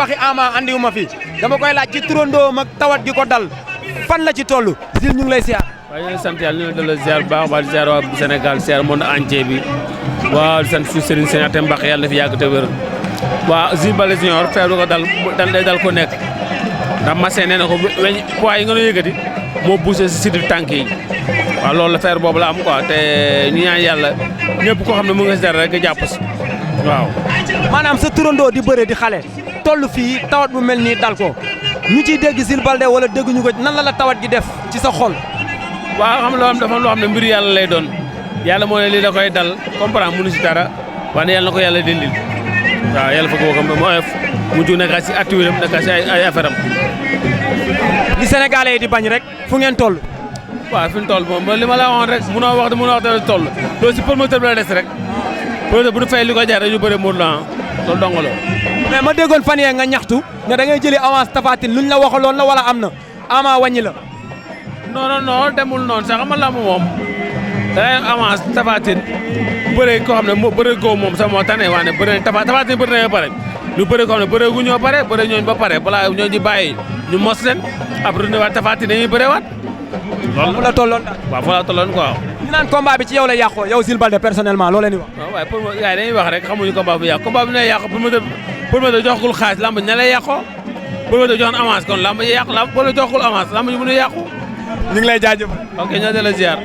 waxi Ama andiwuma fi dama koy laaj ci turandoom ak tawat gi ko dal fan la ci toll Zil ñu ngi lay siyaar. waaye ñu ngi sant yàlla ñu ngi delloo ziar bu baax waa ziar waa Sénégal ziar monde entier bi waa sant suñu sëriñ seen atem mbaq yàlla na fi yàgg te wér waa Jules Baldé Junior feebar ko dal day dal ko nekk ndax Massé nee na ko weñ poids yi nga doon yëkkati moo poussé si sidil tànk yi waaw loolu la feebar boobu la am quoi te ñu ñaan yàlla ñëpp koo xam ne mu ngi si dara rek jàpp si waaw. maanaam sa turandoo di bëre di xale toll fii tawat bu mel nii dal ko ñu ciy dégg Jules Baldé wala dégguñu ko nan la tawat gi def ci sa xol. waaw xam loo xam ne mbir yàlla lay doon yàlla moo ne lii da koy dal comprendre mënu si dara waaye yàlla na ko yàlla dindil waaw yàlla fa ko mu oyof mu jug nekk si activité am nekk si ay affaire am. li Sénégalais yi di bañ rek fu ngeen toll. waaw fi ñu toll moom li ma la waxoon rek mënoo wax dara toll loolu si promoteur bi la des rek promoteur bu ñu fay li ko jar rek ñu bëre Modou Lo loolu dong la. mais ma déggoon fan yee nga ñaxtu ne da ngay jëli avance Tapha Tine luñ la waxaloon la wala am na Ama wàññi la. non demul noonu sax xam nga lamb moom da ngay avance Tapha Tine bëre koo xam ne moo bëre koo moom sax moo tane waane bëre Tapha Tine bëre na ba pare ñu bëre koo xam ne bëre gu ñoo pare bëre ñooñu ba pare balaa ñoo di bàyyi ñu mos leen après ne waat Tapha Tine dañuy bëre waat. loolu fu la tolloon daal. waaw fu la tolloon quoi. ñu naan combat bi ci yow la yàqoo yow Jules Baldé personnellement loo leen di wax. waaw waaye pour gars yi dañuy wax rek xamuñu combat bu yàqu combat bi ne yàqu pour ma joxul xaalis lamb ña lay yàqoo pour ma joxoon avance kon lamb yi yàqu lamb boo la joxul avance lamb ñu mën a yàqu. ñu ngi lay jaajëfal. ok ñoo de la ziar.